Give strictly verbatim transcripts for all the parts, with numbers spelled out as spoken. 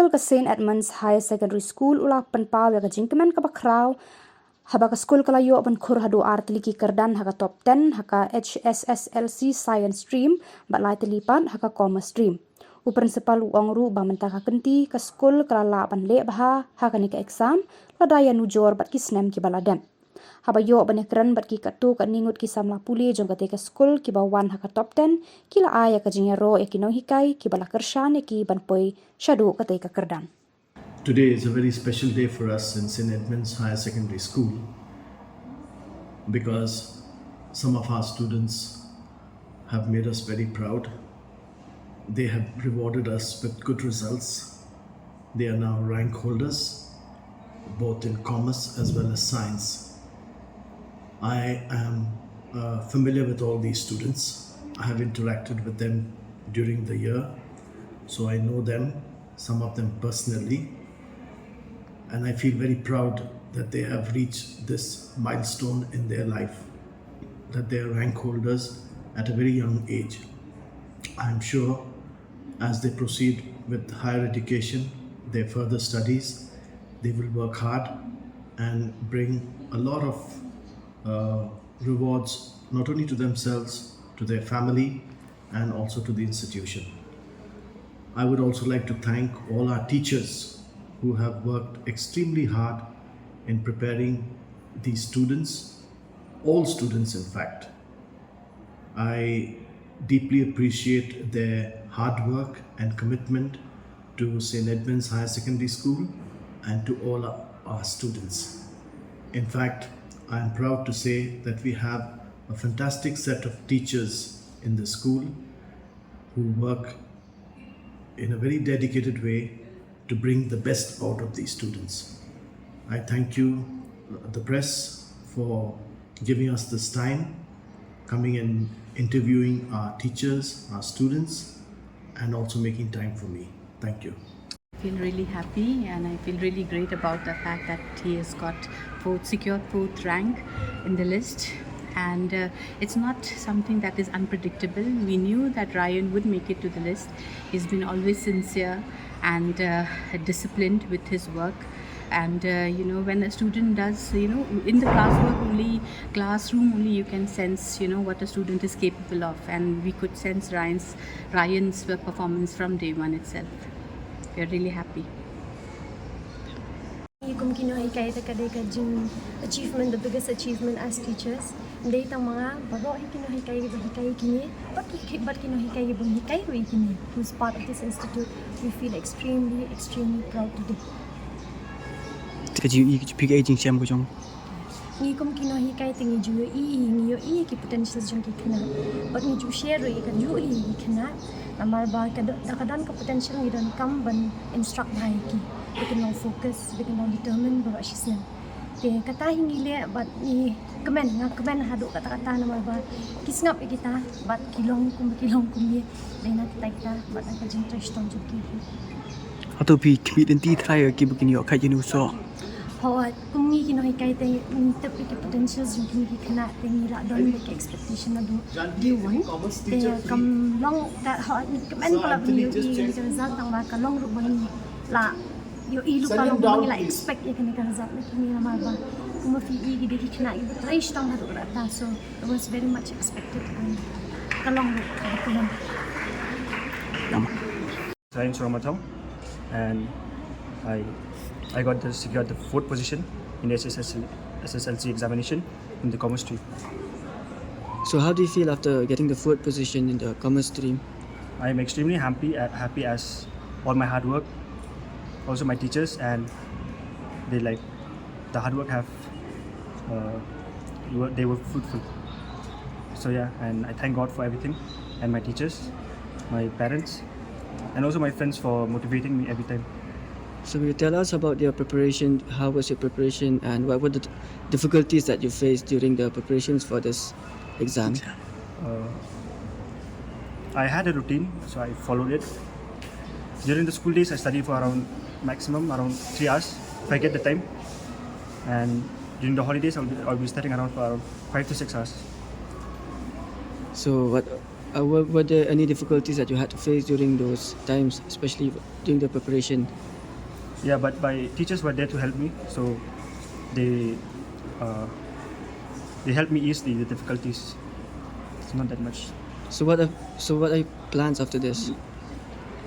Ka Saint Edmund's Higher Secondary School u la pynpaw ïa ka jingkmen kaba khraw haba ka skul ka la ïoh ban khur haduh ar tylli ki kyrdan ha ka top ten ha ka H S S L C Science Stream bad lai tylli pat ha ka Commerce Stream. U principal u ong ruh ba mynta ka kynti ka skul ka la lah ban leh bha ha kane ka exam lada ïanujor bad ki snem kiba la dep. Haba ïoh ban ïakren bad ki katto katne ngut ki samla pule jong katei ka skul kiba wan ha ka top ten, ki la ai ïa ka jingïaroh ïa ki nonghikai kiba la kyrshan ïa ki ban poi shaduh katei ka kyrdan. Today is a very special day for us in Saint Edmund's Higher Secondary School because some of our students have made us very proud. They have rewarded us with good results. They are now rank holders, both in commerce as well as science. I am uh, familiar with all these students. I have interacted with them during the year, so I know them, some of them personally, and I feel very proud that they have reached this milestone in their life, that they are rank holders at a very young age. I am sure as they proceed with higher education, their further studies, they will work hard and bring a lot of uh, rewards not only to themselves, to their family, and also to the institution. I would also like to thank all our teachers who have worked extremely hard in preparing these students, all students in fact. I deeply appreciate their hard work and commitment to Saint Edmund's Higher Secondary School and to all our students. In fact, I am proud to say that we have a fantastic set of teachers in the school who work in a very dedicated way to bring the best out of these students. I thank you, the press, for giving us this time, coming and interviewing our teachers, our students, and also making time for me. Thank you. I feel really happy and I feel really great about the fact that he has got fourth, secured fourth rank in the list. And uh, it's not something that is unpredictable. We knew that Ryan would make it to the list. He's been always sincere and uh, disciplined with his work. And uh, you know, when a student does, you know, in the classwork only, classroom only, you can sense, you know, what a student is capable of. And we could sense Ryan's Ryan's uh, performance from day one itself. We are really happy. Ngi kum ki nonghikai te ka dei ka jing achievement, the biggest achievement as teachers. Dei tang ma nga baroh hi ki nonghikai kiba hikai ïa kine bad ki bad ki nonghikai kiba hikai ruh ïa kine, who's part of this institute. We feel extremely, extremely proud today. Te ka jingïohi ka jingphi ka jingshem ka jong. Ngi kum ki nonghikai te ngi ju ïohi, ngi ïohi ki potentials jong ki khynnah. Bad ngi ju share ruh ïa ka jingïohi ki khynnah. Namar ba ka da ka don ka potential ngi donkam ban instruct bha ïa ki. Ba kin long focus, ba kin long determined baroh shi snem. Te kata hi ngi leh bad ngi kmen, nga kmen haduh katta katta namar ba ki sngap ïa kita bad ki long kum ki long kum ngi. Dei na kita kita bad na ka jingtrei shitom jong ki. Hato phi khmih lynti trai ïa ki ba kin ïoh kheit ïa u soh? Hooid, kum ngi ki nonghikai te ngi tip ïa ki potentials jong kine ki khynnah te ngi la don ïa ki expectation naduh day one. Te kam long ka hooid ngi kmen palat ba ngi ïohi ïa ka result tang ba ka long ruh ba ngi la ïohi lypa long ba ngi la expect ïa kane ka result na kine namar ba kumba phi i ki dei ki khynnah kiba trei shitom haduh katta, so it was very much expected and ka long ruh kaba kmen. Ryan Suramathong, and I I got the secured the fourth position in the S S L C, S S L C examination in the commerce stream. So how do you feel after getting the fourth position in the commerce stream? I am extremely happy uh, happy as all my hard work, also my teachers, and they like the hard work have uh, were- they were fruitful. So yeah, and I thank God for everything, and my teachers, my parents, and also my friends for motivating me every time. So will you tell us about your preparation? How was your preparation, and what were the difficulties that you faced during the preparations for this exam? Uh, I had a routine, so I followed it. During the school days, I study for around maximum around three hours if I get the time, and during the holidays, I'll be, I'll be studying around for around five to six hours. So what Uh, were, were there any difficulties that you had to face during those times, especially during the preparation? Yeah, but my teachers were there to help me, so they uh, they helped me ease the, the difficulties. It's not that much. So what are so what are your plans after this?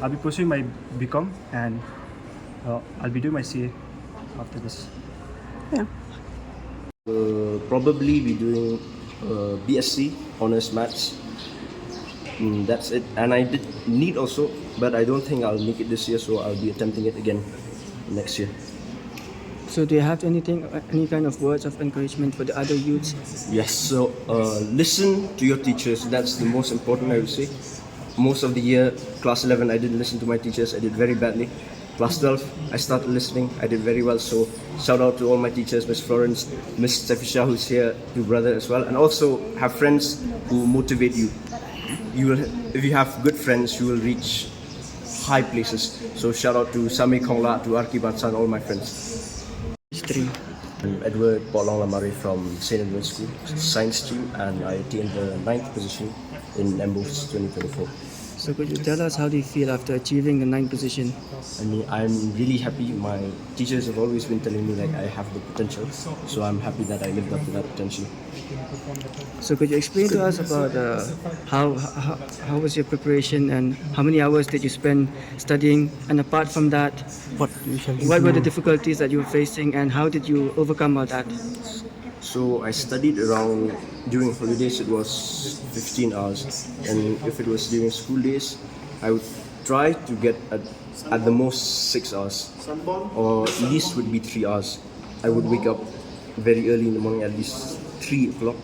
I'll be pursuing my B Com and uh, I'll be doing my C A after this. Yeah. Uh, probably be doing uh, B S C honors maths. Mm, that's it. And I did NEET also, but I don't think I'll make it this year, so I'll be attempting it again next year. So do you have anything, uh, any kind of words of encouragement for the other youths? Yes, so uh, listen to your teachers. That's the most important, I would say. Most of the year, class eleven, I didn't listen to my teachers. I did very badly. Class twelve, I started listening. I did very well. So shout out to all my teachers, Miss Florence, Miss Safisha, who's here, your brother as well. And also have friends who motivate you. You will, if you have good friends, you will reach high places. So shout out to Sami Khongla, to Arki Batsan, all my friends. Stream. I'm Edward Polong Lamare from Saint Edward's School, Science Stream, and I attained the ninth position in MBOSE twenty twenty-four. So could you tell us, how do you feel after achieving the ninth position? I mean, I'm really happy. My teachers have always been telling me, like, I have the potential, so I'm happy that I lived up to that potential. So could you explain to us about uh, how, how how was your preparation and how many hours did you spend studying? And apart from that, What you shall you what do? Were the difficulties that you were facing and how did you overcome all that? So I studied around, during holidays it was fifteen hours, and if it was during school days, I would try to get at, at the most six hours, or least would be three hours. I would wake up very early in the morning, at least three o'clock.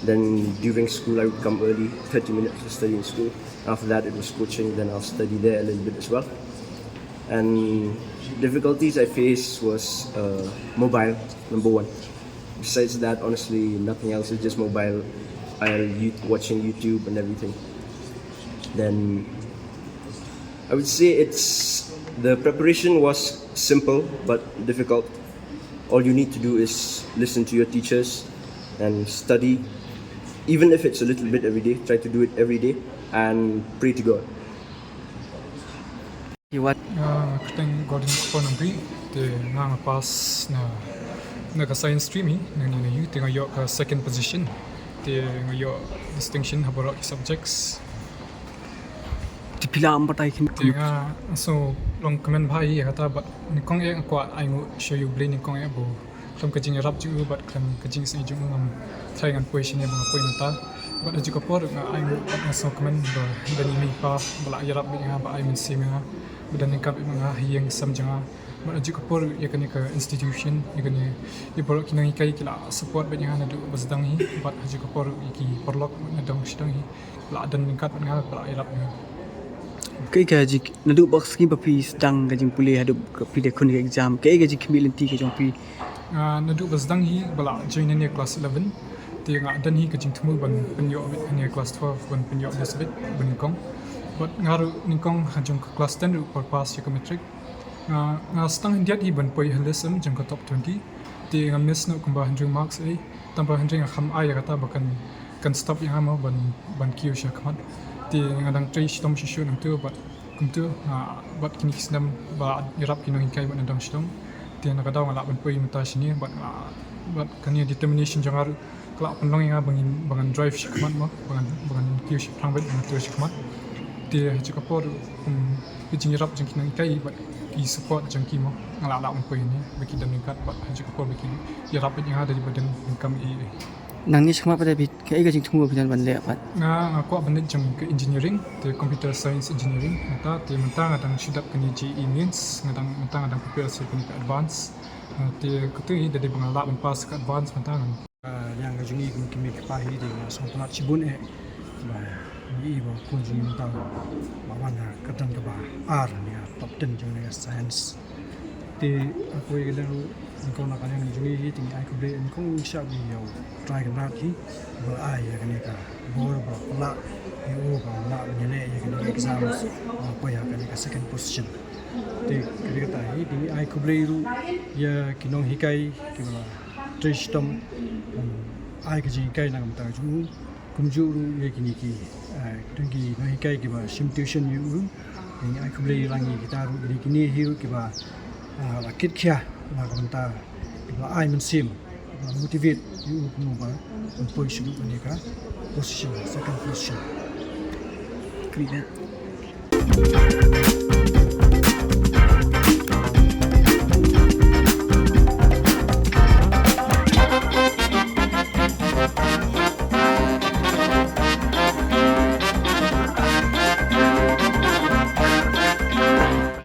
Then during school, I would come early, thirty minutes to study in school. After that, it was coaching. Then I'll study there a little bit as well. And difficulties I faced was uh, mobile, number one. Besides that, honestly, nothing else. It's just mobile. I'll you watching YouTube and everything. Then I would say it's the preparation was simple but difficult. All you need to do is listen to your teachers and study, even if it's a little bit every day. Try to do it every day and pray to God. You what? Nga kyrteng Gordon Kpon Nongri, te nga nga pass na na ka science stream hi, na ni na U, te nga ïoh ka second position, te nga ïoh distinction ha baroh ki subjects. Te phi la ym batai khin. Te nga so long kmen bha hi kata, bad nyngkong eh nga kwah ai nguh sha U Blei, nyngkong eh ba khlem ka jingïarap jong u bad khlem ka jingsngew jong u ngam trai ngan poi shane ba nga poi mynta. Bad ha kajuh ka por nga ai nguh bad nga sngewkmen ba don i mei i pa ba la ïarap bad nga, ba ai mynsiem ïa nga, ba don ryngkat bad nga ha ïing ha sem jong nga. Bad ha kajuh ka por ïa kane ka institution, ïa kane, ïa baroh ki nonghikai ki la support bad nga naduh ba sdang hi, bad ha kajuh ka por ïa ki paralok nadong shadong hi la don ryngkat bad nga, ba la ïarap nga. Kaei ka jing naduh ba sngi ba phi sdang ka jingpule haduh ba phi dei khun ka exam, kaei ka jingkhmih lynti ka jong phi? Nga naduh ba sdang hi ba la join ïa kane class eleven, te nga don hi ka jingthmu ban pynïoh beit ïa kane class twelve, ban pynïoh best beit ba nyngkong. Bad nga ruh nyngkong ha jong ka class ten ruh pyrpass ïa ka matric. Nga, nga sdang hyndiat hi ban poi ha list em jong ka top twenty. Te nga miss noh kumba hynriew marks eh. Tang ba hynrei nga kham ai ïa kata ba kan, kan stop ïa nga mo ban, ban kiew sha khmat. Te nga dang trei shitom shuh shuh nangtu bad kumtu, nga bad kine ki snem ba ïarap ki nonghikai bad nadong shadong. Te na ka daw nga lah ban poi mynta shane bad nga, bad kane determination jong nga ruh ka lah pynlong ïa nga ba ngin, ba ngan drive sha khmat mo, ba ngan, ba ngan kiew shaphrang bad ba ngan trei sha khmat. Te ha kajuh ka por, um, ki jingïarap jong ki nonghikai bad ki support jong ki mo, nga lah, lah ban poi hangne ba ki don ryngkat bad ha kajuh ka por ba ki ïarap bad ïa nga da lade ba don ryngkat eh. Nangne shakhmat pat, kaei ka jingthmu ba phi don ban leh pat? Nga, nga kwah ban leit jong ka engineering, te computer science engineering mynta, te mynta nga dang shu dep kane JEE mains, nga dang, mynta nga dang prepare sa kane ka advance. Te kata hi, da dei ba nga lah ban pass ka advance mynta ngan. Ïa ka jong ngi kum ki mei ki pa hi, te nga sngewtynnat shibun eh ba ngi i ba u khun jong ngi mynta ba wan ha ka rank kaba ar ne, top ten jong ka science. Te ha kawei ka liang ruh, nyngkong na ka liang jong ngi hi, te ngi ai khublei, nyngkong sha ki ïa u Trai Kynrad hi ba ai ïa kane ka bor ba lah ïa u ba lah ban ïaleh ïa kane ka exam ba poi ha kane ka second position. Te ka dei kata hi, te ngi ai khublei ruh ïa ki nonghikai kiba la trei shitom, um, ai ka jinghikai na ka bynta jong u, kumjuh ruh ïa kine ki Ah, tang ki nonghikai kiba shim tuition ïa u. Ngi ai khublei lang ïa kita ruh, kine kine hi ruh kiba, ah, la kit khia na ka bynta, kiba ai mynsiem, kiba motivate ïa u kumno ba un poi sha kane ka position, second position. Khublei.